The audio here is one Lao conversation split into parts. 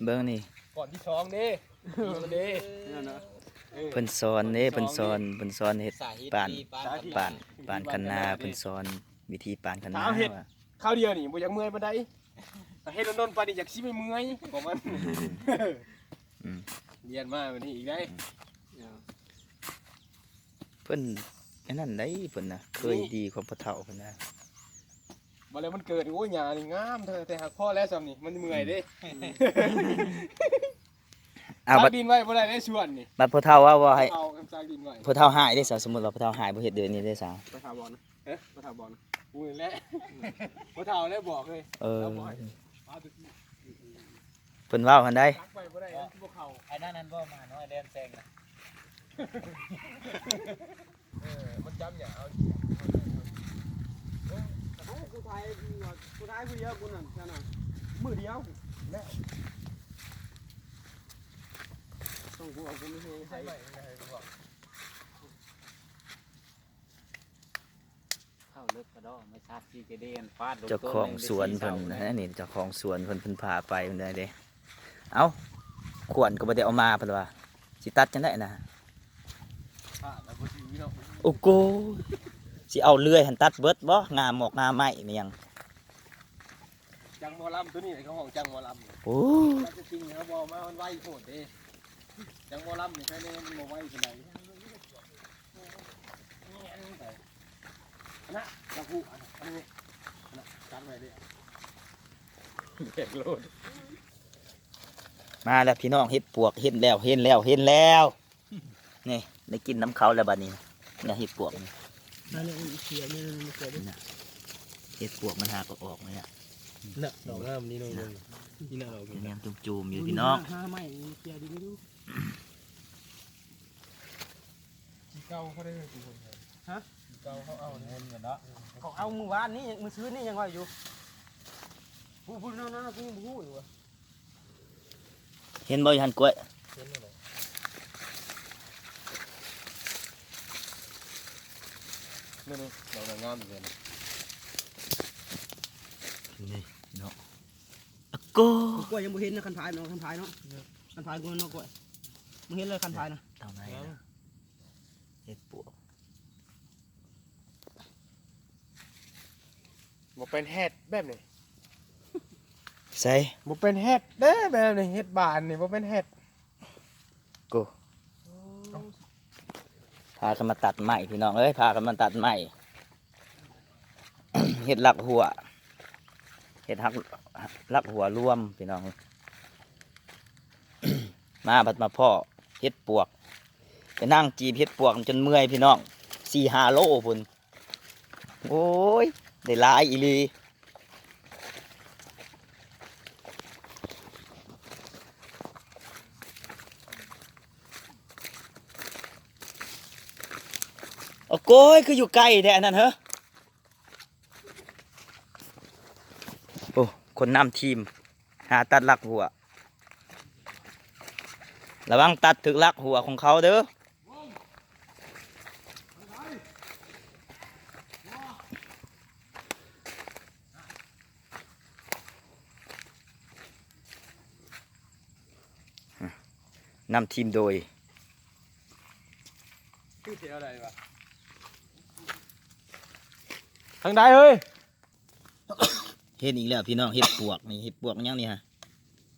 ເບິ່ງນີ້ ກ້ອນທີສອງເດ້ ເດ້ ເອີ ເພິ່ນສອນເດ້ ເພິ່ນສອນ ເພິ່ນສອນເຮັດປານ ປານ ປານຄັນນາ ເພິ່ນສອນວິທີປານຄັນນາ ຖ້າເຮົາເຮັດ ວ່າ ຄາວດຽວນີ້ບໍ່ຢາກເມື່ອຍປານໃດ ຖ້າເຮັດດົນໆໄປນີ້ຢາກຊິໄປເມື່ອຍປະມານ ອືມ ອືມ ລຽນມາແບບນີ້ອີກໄດ໋ ອືມ ເພິ່ນອັນນັ້ນໄດ໋ ເພິ່ນນະ ເຄີຍດີຂອງພໍ່ເຖົ້າເພິ່ນນະ ບໍ່ແລ້ວມັນເກີດ ໂອ້ຍ ຫຍ້ານີ້ງາມແທ້ ແຕ່ຫາກພໍແລ້ວຊ່ຳນີ້ ມັນເມື່ອຍເດ້ ອືມ ອ້າວ ຕັດດິນໄວ້ບໍ່ໄດ້ໃນສວນນີ້ ບັດພໍ່ເຖົ້າເວົ້າ ເວົ້າໃຫ້ ເອົາກຳສັກດິນໄວ້ ພໍ່ເຖົ້າຮ້າຍເດ້ ສົມມຸດວ່າພໍ່ເຖົ້າຮ້າຍ ບໍ່ເຮັດເດີນີ້ເດ້ ສາວ ໄປຖາມບອນນະ ເອີ ໄປຖາມບອນນະ ກູນີ້ແຫຼະ ພໍ່ເຖົ້າແລ້ວບອກເລີຍ ເອີ ເອົາບໍ່ໃຫ້ ເພິ່ນເວົ້າຫັ້ນໃດ໋ ຕັກໄປບໍ່ໄດ້ ມັນຊິບໍ່ເຂົ້າ ໄອ້ນັ້ນນັ້ນບໍ່ ໝານ້ອຍແລ່ນແຊງນະ ເອີ ມັນຈຳຫຍັງ ເອົາ ເອີ ເອົາ ຜູ້ຊາຍ ຜູ້ຊາຍຜູ້ດຽວ ຜູ້ນັ້ນຊັ້ນນະ ມື້ດຽວແລ້ວ ຕ້ອງກູເອົາ ກູມີເຮງໃຫ້ ໃຫ້ໄວ້ໃຫ້ພວກ ເຂົ້າເລິກກະດອກ ມາຊາດຂີ້ກະເດນ ຟາດລົງ ເຈົ້າຂອງສວນເພິ່ນ ອັນນີ້ເຈົ້າຂອງສວນເພິ່ນ ເພິ່ນພາໄປເພິ່ນໄດ້ເດ້ ເອົ້າ ຂວານກໍບໍ່ໄດ້ເອົາມາ ເພິ່ນວ່າ ຊິຕັດຈັ່ງໃດນະ ໂອ້ໂກ ຊິເອົາເລື່ອຍຫັ້ນຕັດເບິດບໍ່ ງ່າໝອກງ່າໄມ້ແມ່ນຫຍັງ ຈັງໝໍລຳ ໂຕນີ້ເຂົາຮ້ອງຈັງໝໍລຳ ໂອ້ ແຕ່ຈິງເຮົາບໍ່ເອົາມາ ມັນໄວໂພດເດ້ ຈັງໝໍລຳນີ້ ໃຜແນ່ມັນບໍ່ໄວປານໃດ ອັນນະ ລະຜູ້ ອັນນີ້ ອັນນະ ກັນໄວ້ເດ້ ແບກໂລດ ມາແລ້ວພີ່ນ້ອງ ເຫັດປວກ ເຫັນແລ້ວ ເຫັນແລ້ວ ເຫັນແລ້ວ ນີ້ ໄດ້ກິນນຳເຂົາແລ້ວບັດນີ້ ນີ້ເຫັດປວກນີ້ ມາເລີຍ ເສຍນີ້ ເສຍນີ້ ເຫັດປວກມັນຫາກໍອອກມາແລ້ວ ນະ ດອກງາມນີ້ນ້ອຍໜຶ່ງ ນີ້ນະ ດອກນີ້ ຍັງຈູມໆຢູ່ພີ່ນ້ອງ ຫາໄມ້ເສຍດີຢູ່ ຂີ້ເກົ່າເຂົາໄດ້ ຂີ້ຄົນ ຮະ ຂີ້ເກົ່າເຂົາເອົາ ເງິນກັນເນາະ ເຂົາເອົາມື້ວານນີ້ ມື້ຊືນນີ້ຍັງວ່າຢູ່ ຜູ້ ຜູ້ນັ້ນ ຜູ້ຍັງບໍ່ຮູ້ຢູ່ວ່າ ເຫັນບໍ່ຢູ່ຫັ້ນກ້ວຍ ເຫັນແລ້ວ ນີ້ໆ ດອກງາມຢູ່ເດ້ ນີ້ເນາະ ອາໂກ ກ້ວຍຍັງບໍ່ເຫັນນະ ຄັນພາຍເນາະ ຄັນພາຍເນາະ ຄັນພາຍກ້ວຍເນາະ ກ້ວຍ ບໍ່ເຫັນເລີຍຄັນພາຍນະ ເອົາໄງນະ ເຫັດປວກ ບໍ່ເປັນເຫັດແບບນີ້ ໃສ ບໍ່ເປັນເຫັດເດ້ແບບນີ້ ເຫັດບານນີ້ບໍ່ເປັນເຫັດ ໂກ ພາກັນມາຕັດໄມ້ພີ່ນ້ອງເອີຍ ພາກັນມາຕັດໄມ້ ເຮັດລັກຫົວ ເຮັດຮັກ ລັກຫົວລວມພີ່ນ້ອງ ມາພັດມາພໍ້ເຫັດປວກ ໄປນັ່ງຈີບເຫັດປວກຈົນເມື່ອຍພີ່ນ້ອງ ສີ່ຫ້າໂລພຸ້ນ ໂອ້ຍ ໄດ້ຫຼາຍອີ່ຫຼີ ໂອ້ໂກຍ ຄືຢູ່ໃກ້ແທ້ອັນນັ້ນເຮີ ໂອ້ ຄົນນຳທີມ ຫາຕັດລັກຫົວ ລະວັງຕັດຖືກລັກຫົວຂອງເຂົາເດີ ນຳທີມໂດຍ ຄືແຖວໃດວະ ທາງໃດເຮີ້ຍ ເຫັນອີກແລ້ວພີ່ນ້ອງ ເຫັດປວກນີ້ ເຫັດປວກຫຍັງນີ້ຫະ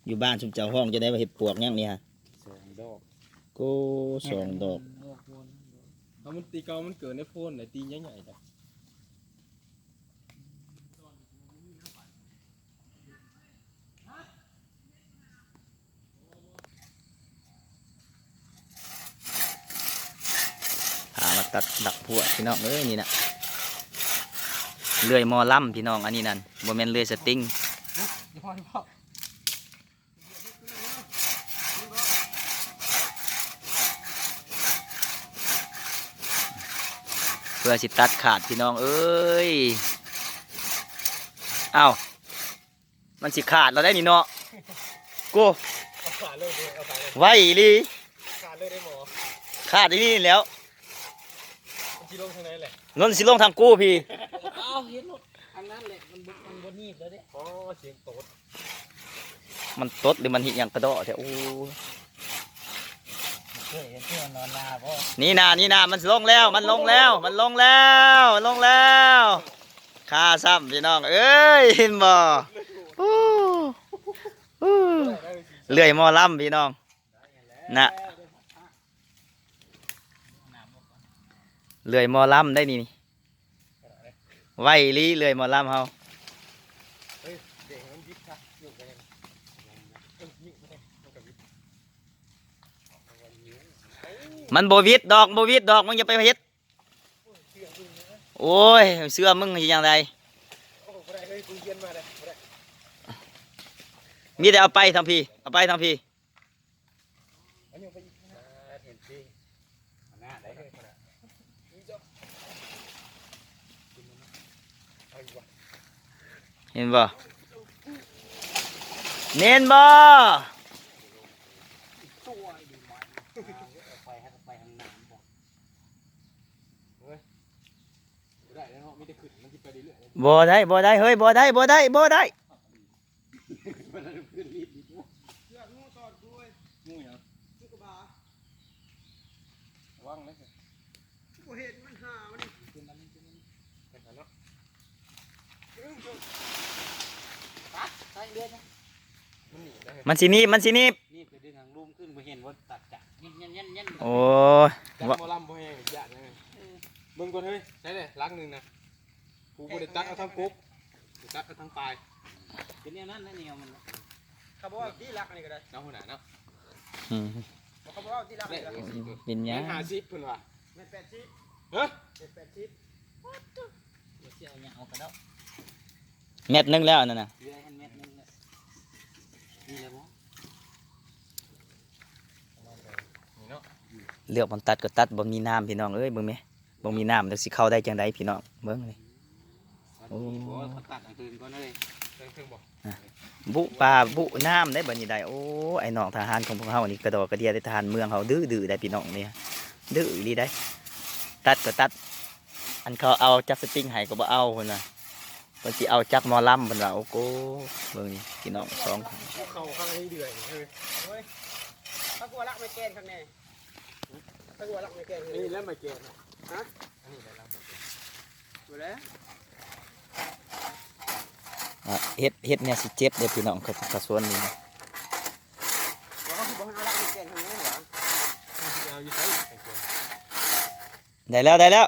ຢູ່ບ້ານຊຸມເຈົ້າຮ້ອງຈັ່ງໃດວ່າເຫັດປວກຫຍັງນີ້ຫະ ສອງດອກ ໂກ ສອງດອກ ເອົາມັນຕີເກົ່າມັນເກີດໃນໂພນໃດ ຕີໃຫຍ່ໆດອກ ພາມາຕັດລັກຫົວພີ່ນ້ອງເອີຍ ນີ້ນະ ເລື່ອຍໝໍລຳພີ່ນ້ອງ ອັນນີ້ນັ້ນ ບໍ່ແມ່ນເລື່ອຍສະຕິງ ເພື່ອຊິຕັດຂາດພີ່ນ້ອງເອີຍ ອ້າວ ມັນຊິຂາດແລ້ວໄດ໋ນີ້ເນາະ ໂກ ເອົາຂາດເລີຍເດ້ ເອົາຂາດເລີຍ ໄວອີ່ຫຼີ ຂາດເລີຍເດ້ໝໍ ຂາດອີ່ຫຼີແລ້ວ ມັນຊິລົງທາງໃດແຫຼະ ມັນຊິລົງທາງກູພີ້ ເອົາເຫັນໂລດ ອັນນັ້ນແຫຼະ ມັນບໍ່ ມັນບໍ່ໜີບແລ້ວເດ້ ອໍ ສຽງໂຕດ ມັນຕົດ ຫຼື ມັນເຮັດຫຍັງກະດໍ້ແທ້. ໂອ້ ເຄີຍເຫັນທີ່ມັນນອນນາບໍ່? ນີ້ນາ ນີ້ນາ ມັນລົງແລ້ວ ມັນລົງແລ້ວ ມັນລົງແລ້ວ ມັນລົງແລ້ວ. ຄາຊ້ຳ ພີ່ນ້ອງເອີຍ ເຫັນບໍ່? ໂອ້ ໂອ້ ເລື່ອຍໝໍລຳ ພີ່ນ້ອງນະ. ເລື່ອຍໝໍລຳໄດ໋ນີ້ ໄວອີ່ຫຼີເລື່ອຍໝໍລຳເຮົາ. ມັນບໍ່ຫວິດດອກ ບໍ່ຫວິດດອກ ມຶງຢ່າໄປເຮັດ. ໂອ້ຍ ເຊື່ອມຶງຊິຈັ່ງໃດ. ມີແຕ່ເອົາໄປທາງພີ້ ເອົາໄປທາງພີ້. ເຫັນບໍ່? ເຫັນບໍ່? ບໍ່ໄດ້ ບໍ່ໄດ້ ເຮີ້ຍ ບໍ່ໄດ້ ບໍ່ໄດ້ ບໍ່ໄດ້. ເຊືອກງູສອດກູເວີຍ. ງູຫຍັງ? ງູກະບາ. ລະວັງເດີ. ບໍ່ເຫັນມັນຫາມັນນີ້. ເປັນອັນນີ້ ເປັນອັນນີ້. ຕັດໃສ່ເລືອດນະ. ມັນໜີບໄດ້. ມັນຊິໜີບ ມັນຊິໜີບ. ໜີບໄປດຶງຫາງລຸ່ມຂຶ້ນ ບໍ່ເຫັນບໍ່ຕັດຈະ. ໂອ້ຍ ຈັກໝໍລຳບໍ່ແຮງ ຢ້ານ. ເອີ ເບິ່ງກ່ອນເຮີ້ຍ. ໃສ່ເລີຍ ຫຼັງໜຶ່ງນະ. ກູບໍ່ໄດ້ຕັດເອົາທາງກົກ ຕັດເອົາທາງປາຍ. ເປັນແນວນັ້ນນະ ແນວມັນ. ເຂົາບອກວ່າທີ່ຫຼັກອັນນີ້ກໍໄດ້ເນາະ ຫົວໜ້າເນາະ. ອືມ ເຂົາບອກວ່າທີ່ຫຼັກອັນນີ້ກໍໄດ້. ເປັນຫຍັງ? ແມ່ນຫ້າສິບເພິ່ນວ່າ. ແມ່ນແປດສິບ. ຮະ? ແມ່ນແປດສິບ. ບໍ່ເຊື່ອເອົາຫຍັງເອົາກະດອກ. ແມັດໜຶ່ງແລ້ວອັນນັ້ນນະ. ເຫຼືອໃຫ້ແມັດໜຶ່ງແລ້ວ. ນີ້ແຫຼະບໍ່? ນີ້ເນາະ. ເລືອກບ່ອນຕັດກໍຕັດ ບໍ່ມີນ້ຳ ພີ່ນ້ອງເອີຍ ເບິ່ງແມ. ບໍ່ມີນ້ຳ ຈັກຊິເຂົ້າໄດ້ຈັ່ງໃດ ພີ່ນ້ອງເບິ່ງນີ້. ໂອ້ ຕັດທາງເທິງກ່ອນເລີຍ ເທິງໆບໍ່? ບຸປາບຸນ້ຳໄດ໋ບັດນີ້ໄດ໋. ໂອ້ ໄອ້ນ້ອງທະຫານຂອງພວກເຮົານີ້ກະດໍກະເດຍໄດ໋ ທະຫານເມືອງເຮົາດື້ໆໄດ໋ ພີ່ນ້ອງນີ້ ດື້ອີ່ຫຼີໄດ໋. ຕັດກໍຕັດ ອັນເຂົາເອົາຈັກສະຕິງໃຫ້ກໍບໍ່ເອົາ ເພິ່ນວ່າ ເພິ່ນຊິເອົາຈັກໝໍລຳ ເພິ່ນວ່າ. ໂອ້ໂກ ເບິ່ງນີ້ ພີ່ນ້ອງສອງຄົນ ເຂົາຂ້າງນີ້ເດືອຍ. ເຮີ້ຍ ເຂົາກະວ່າລັກໄມ້ແກ່ນຂ້າງແນ່. ຕັ້ງວ່າລັກໄມ້ແກ່ນ ນີ້ແຫຼະໄມ້ແກ່ນ. ຮະ? ອັນນີ້ແຫຼະລັກໄມ້ແກ່ນ. ບໍ່ແລ້ວ ອ່າ ເຮັດ ເຮັດແນວຊິເຈັບເດ້ພີ່ນ້ອງ ເຂົາ ເຂົາສວນນີ້ນະ. ວ່າເຂົາຊິບໍ່ໃຫ້ເອົາລັກໄມ້ແກ່ນທາງນີ້ຫວາ? ເຮົາຊິໄປເອົາຢູ່ໃສໄມ້ແກ່ນ? ໄດ້ແລ້ວ ໄດ້ແລ້ວ.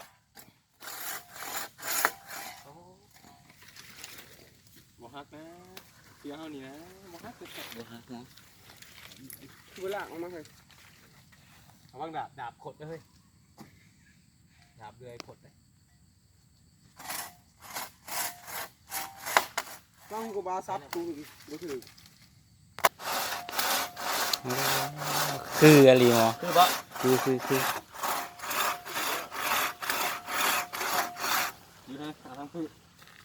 ໂອ້ ບໍ່ຫັກນະ ເສື້ອເຮົານີ້ນະ ບໍ່ຫັກເລີຍ ບໍ່ຫັກນະ. ຄືບໍ່ລາກອອກມາເຮີ້ຍ. ລະວັງດາບ ດາບຂົດເດີເຮີ້ຍ ດາບເລື່ອຍຂົດເດີ. ຕັ້ງກະບາສັບກູບໍ່ຖືກ. ຄືອີ່ຫຼີໝໍ? ຄືບໍ່? ຄື ຄື ຄື. ຢູ່ເດີ ເອົາທາງພື້ນ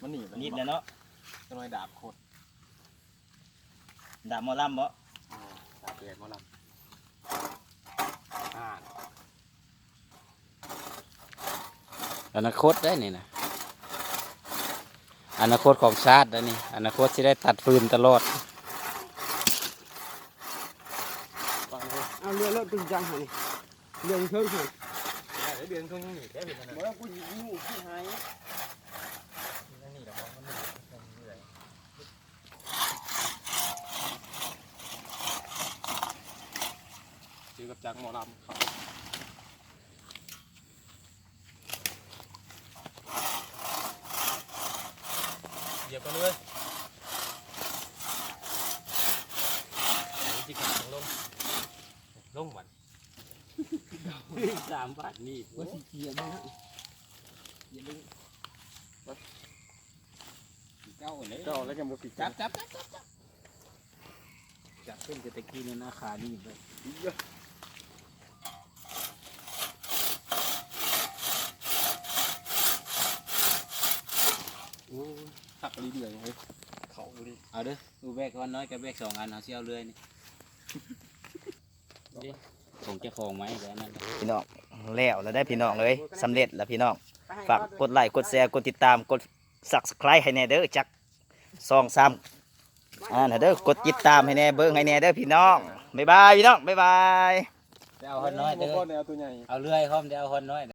ມັນໜີບ ໜີບແລ້ວເນາະ. ຈັກໜ້ອຍດາບຂົດ ດາບໝໍລຳບໍ? ເອີ ດາບແບບໝໍລຳ. ອ່າ ອະນາຄົດໄດ໋ນີ້ນະ ອະນາຄົດຂອງຊາດໄດ໋ນີ້ ອະນາຄົດຊິໄດ້ຕັດຟືນຕະຫຼອດ. ເອົາເລືອດໂລດ ຕຶງຈັງຫັ້ນນີ້ ເລື່ອງເທິງຫັ້ນ ເດືອນເທິງຍັງໜີບໄດ້ເພິ່ນນະ. ບໍ່ ກູຢູ່ທີ່ໄຮ ເຈີກັບຈັກໝໍລຳເຂົາ. ຢຽບກ່ອນເວີຍ ຊິກາງລົງ ລົງບັດ ສາມບາດນີ້. ວ່າຊິເກຍບໍ່ ເກຍບໍ່ ເກົ່າແລ້ວ ເກົ່າແລ້ວຍັງບໍ່ຕິດ ຈັບ ຈັບ ຈັບ ຈັບ ຈັບ. ຈັບຂຶ້ນແຕ່ຕະກີ້ນີ້ນະ ຂາໜີບເລີຍ. ໂອ້ຍ ຄັກອີ່ຫຼີເດືອຍເຮີ້ຍ ເຂົ້າອີ່ຫຼີ. ເອົາເດີ ອູແບກກ່ອນ ນ້ອຍກັບແບກສອງອັນ ເຮົາຊິເອົາເລື່ອຍນີ້. ເດ້ ຂອງເຈົ້າຂອງໄມ້ແລ້ວນັ້ນ ພີ່ນ້ອງ. ແລ້ວລະໄດ໋ພີ່ນ້ອງເອີຍ ສຳເລັດລະພີ່ນ້ອງ. ຝາກກົດໄລ້ ກົດແຊ ກົດຕິດຕາມ ກົດ Subscribe ໃຫ້ແດ່ເດີ ຈັກສອງສາມ ອັນນັ້ນເດີ ກົດຕິດຕາມໃຫ້ແດ່ ເບິ່ງໃຫ້ແດ່ເດີພີ່ນ້ອງ. ບາຍບາຍພີ່ນ້ອງ ບາຍບາຍ. ໄປເອົາຮອດນ້ອຍເດີ ບໍ່ພໍໄດ້ເອົາຕົວໃຫຍ່ ເອົາເລື່ອຍພ້ອມ ໄດ້ເອົາຮອດນ້ອຍ.